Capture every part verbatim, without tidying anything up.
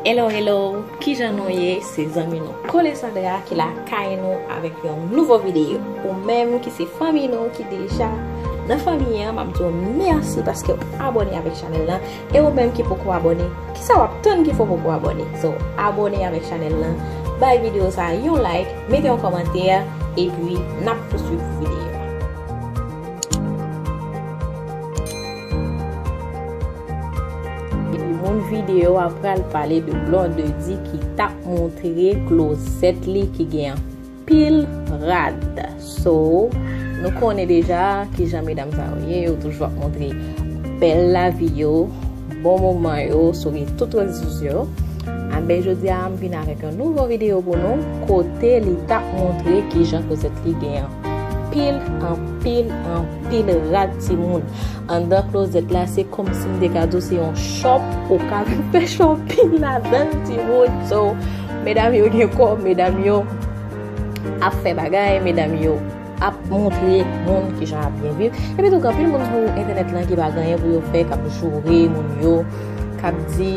Hello, hello, kijan nou ye? Se zanmi nou Kolesandra ki lakay nou avèk yon nouvo videyo. Ou menm ki se fanmi nou ki deja nan fanmi an, m ap di w mèsi paske w abòne avèk chanèl lan. E ou menm ki poko abòne, kisa w ap tann ki fè w poko abòne? So, abòne avèk chanèl lan, bay videyo sa a yon like, mete yon kòmantè, epi n ap pouswiv videyo a. Moun, videyo a pral pale de Blondedy ki t ap montre klozèt li ki gen anpil rad. So, nou konnen deja kijan medam sa yo ye, yo toujou ap montre bèl lavi yo, bon moman yo, sou tout rezo sosyo yo. Anben, jodi a, m vin avèk yon nouvo videyo pou nou, kote li t ap montre kijan klozèt li gen anpil, anpil, anpil rad, timoun. Anndan klozèt la, se kòmsi m te ka di w se yon shop, ou ka vin fè shopping ladan l, timoun. So, medam yo gen kòb, medam yo ap fè bagay, medam yo ap montre moun kijan ap byen viv. Epi tou, gen anpil moun sou entènèt lan ki pa gen anyen pou yo fè, k ap joure moun yo, k ap di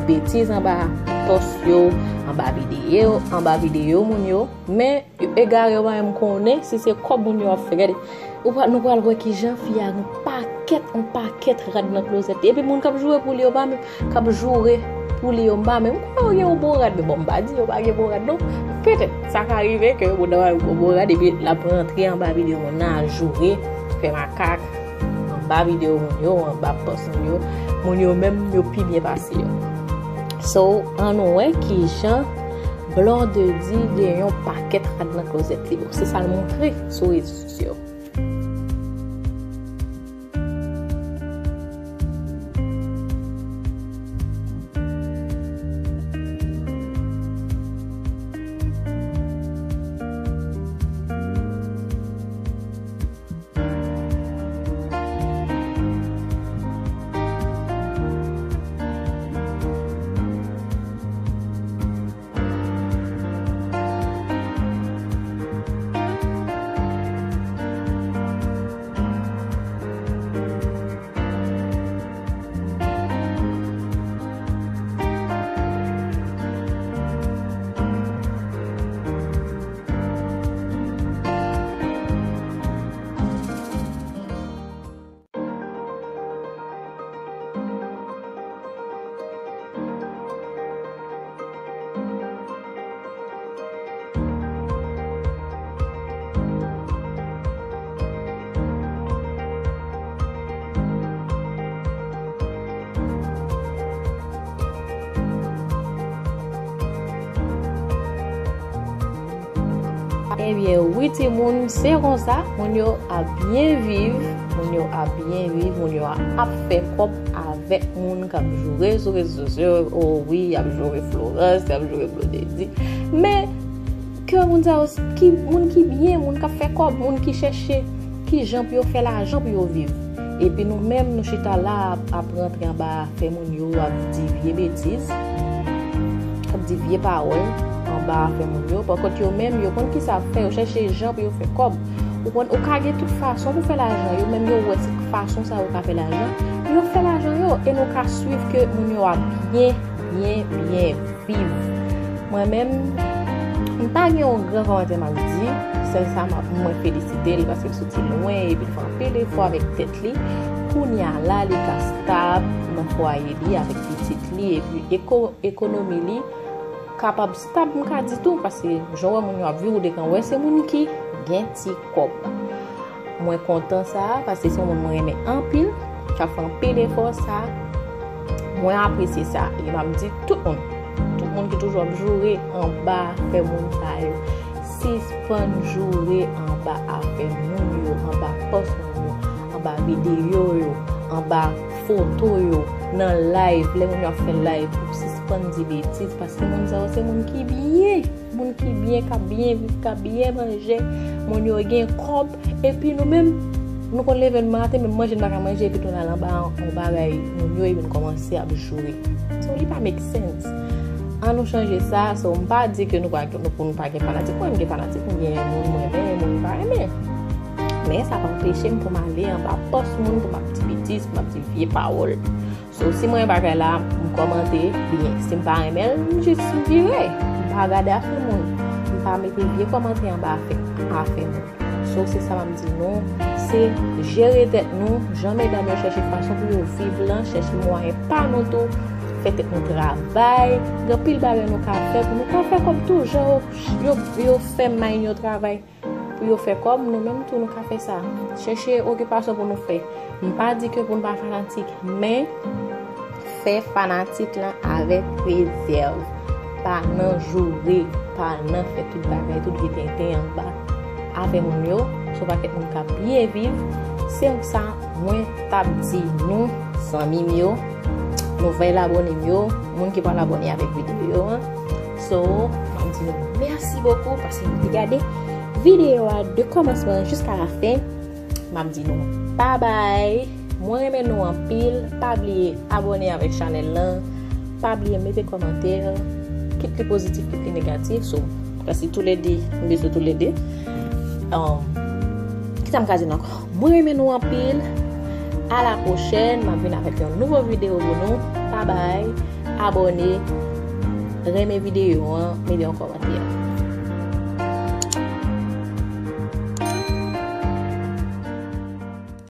betiz anba pòs yo, anba videyo, anba videyo moun yo. Men, yo egare, yo pa menm konnen si se kòb moun yo ap fè. Gade, ou pral, nou pral wè kijan fi a gen yon pakèt, yon pakèt rad nan klozèt li. Epi moun k ap joure pou li yo pa menm, k ap joure pou li yo pa menm kwè yo gen yon bon rad. Men bon, m pa di yo pa gen bon rad non. Petèt, sa ka rive ke yo pa gen yon bon rad, epi l ap rantre anba videyo moun nan, al joure, fè makak anba videyo moun yo, anba pòs moun yo. Moun yo menm, yo pi byen pase yo. So, ann nou wè kijan Blondedy gen yon pakèt rad nan klozèt li yo. Se sa l montre sou rezo sosyo yo. Ebyen, wi, timoun, se konsa, moun yo ap byen viv, moun yo ap byen viv, moun yo ap fè kòb avèk moun k ap joure sou rezo sosyo yo. O wi, y ap joure Florence, y ap joure Blondedy. Men, ke moun sa yo, ki, moun ki byen, moun k ap fè kòb, moun ki chèche kijan pou yo fè lajan pou yo viv. Epi nou menm, nou chita la ap, ap rantre anba afè moun yo, ap di vye betiz, ap di vye pawòl anba afè moun yo. Pakont, yo menm, yo konn kisa ap fè, yo chèche jan pou yo fè kòb. Ou konn, ou ka gen tout fason pou fè lajan, yo menm yo wè se fason sa yo ka fè lajan, yo fè lajan yo, e nou ka swiv ke moun yo ap byen, byen, byen viv. Mwen menm, m pa gen yon gran kòmantè m ap di, sèl sa m ap, mwen felisite l paske l soti lwen epi l fè anpil efò avèk tèt li. Kounye a la, li ka stab nan fwaye li avèk pitit li, epi eko-, ekonomi li kapab stab, m ka di tou, paske jan w wè moun yo ap viv, ou dekan wè se moun ki gen ti kòb. Mwen kontan sa, paske se yon moun mwen renmen anpil, k ap fè anpil efò sa. Mwen apresye sa, e m ap di tout moun, tout moun ki toujou ap joure anba afè moun sa yo, sispann joure anba afè moun yo, anba pòs moun yo, anba videyo yo, anba foto yo, nan live, lè moun yo ap fè live, sispann di betiz, paske moun sa yo se moun ki byen. Moun ki byen, k ap byen viv, k ap byen manje, moun yo gen kòb, epi nou menm, nou konn leve nan maten, menm manje n pa ka manje, epi nou al anba yon bagay moun yo, epi nou kòmanse ap joure. So, li pa make sense. An nou chanje sa, so, m pa di ke nou pa, nou, pou nou pa gen fanatik, mwen, m gen fanatik, m gen moun mwen renmen, moun m pa renmen. Men sa pa anpeche m pou m ale anba pòs moun, pou m ap di betiz, pou m ap di vye pawòl. So, si m renmen bagay la, m kòmante, byen. Si m pa renmen l, m jis vire. M pa gade afè moun. M pa mete vye kòmantè anba afè, afè moun. So, se sa m ap di nou, se jere tèt nou, jan medam yo chèche fason pou yo viv lan, chèche mwayen pa nou tou, fè tèt nou travay, gen anpil bagay nou ka fè pou nou ka fè kòb tou, jan yo, yo, yo fè may yo travay pou yo fè kòb, nou menm tou nou ka fè sa. Chèche okipasyon pou nou fè. M pa di ke pou nou pa fanatik, men fè fanatik lan avèk rezèv. Pa nan joure, pa nan fè tout bagay, tout vye tenten anba afè moun yo. Se yon pakèt moun k ap byen viv. Se sa mwen t ap di nou, zanmi m yo, nouvèl abòne m yo, moun ki pral abòne avèk videyo an. So, m ap di nou mèsi bokou paske nou te gade videyo a de kòmansman jiska lafen. M ap di nou babay. Mwen renmen nou anpil. Pa bliye abòne avèk chanèl lan. Pa bliye mete kòmantè, kit li pozitif, kit li negatif. So, paske toulede, m bezwen toulede. Um, kisa m ka di nou ankò? Mwen renmen nou anpil. A la pwochèn, m ap vin avèk yon nouvo videyo pou nou. Babay. Abòne. Renmen videyo an. Mete yon kòmantè.